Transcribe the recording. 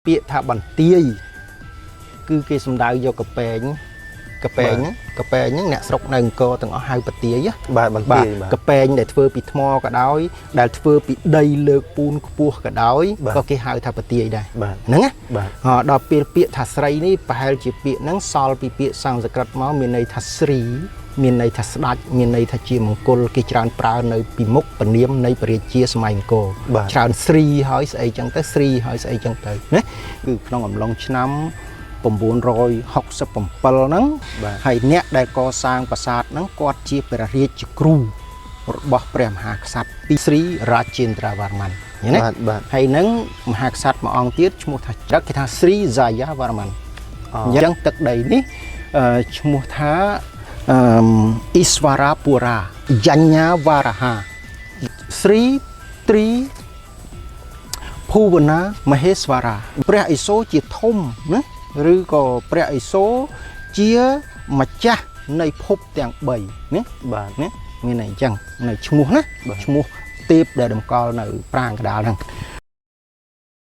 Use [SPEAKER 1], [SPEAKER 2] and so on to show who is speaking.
[SPEAKER 1] ពាក្យថាបន្ទាយគឺគេសំដៅយកកពែងកពែងកពែងហ្នឹងអ្នកស្រុកនៅអង្គរទាំងអស់ហៅបន្ទាយណា
[SPEAKER 2] បាទបន្
[SPEAKER 1] បាទ
[SPEAKER 2] ទាយបាទ
[SPEAKER 1] កពែងដែលធ្វើពីថ្មក៏ដោយដែលធ្វើពីដីលើកពូនខ្ពស់ក៏ដោយ
[SPEAKER 2] បាទ
[SPEAKER 1] ក៏គេហៅថាបន្ទាយដែរ
[SPEAKER 2] បាទ
[SPEAKER 1] ហ្នឹងណា
[SPEAKER 2] បាទ
[SPEAKER 1] ហ៎ដល់ពេលពាក្យថាស្រីនេះប្រហែលជាពាក្យហ្នឹងសល់ពីពាក្យសំស្ក្រឹតមកមានន័យថាស្រីមានន័យថាស្ដេចមានន័យថាជាមង្គលគេច្រើនប្រើនៅពីមុខពនាមនៃព្រះរាជាសម័យអង្គរ
[SPEAKER 2] បាទ
[SPEAKER 1] ច្រើនស្រីហើយស្អីចឹងទៅស្រីហើយស្អីចឹងទៅណាគឺក្នុងអំឡុងឆ្នាំ967ហ្នឹង
[SPEAKER 2] បាទ
[SPEAKER 1] ហើយអ្នកដែលកសាងប្រាសាទហ្នឹងគាត់ជាព្រះរាជគ្រូរបស់ព្រះមហាក្សត្រពីស្រីរាជេន្ទ្រាវរ្ម័នឃើញទេ
[SPEAKER 2] បាទបាទ
[SPEAKER 1] ហើយនឹងមហាក្សត្រមួយអង្គទៀតឈ្មោះថាច្រឹកគេថាស្រីហ្សាយ៉ាវរ្ម័ន
[SPEAKER 2] អ
[SPEAKER 1] អញ្ចឹងទឹកដីនេះអឺឈ្មោះថាអឺអ៊ីស្វារាពូរាយញ្ញាវរហាស្រីត្រីភូវនាមហេស្វារាព្រះឥសូរជាធំណាឬក៏ព្រះឥសូរជាម្ចាស់នៃភពទាំង3ណា
[SPEAKER 2] បាទ
[SPEAKER 1] ណាមានន័យអញ្ចឹងនៅឈ្មោះណា
[SPEAKER 2] បាទ
[SPEAKER 1] ឈ្មោះទេពដែលតម្កល់នៅប្រាង្គកណ្ដាលហ្នឹង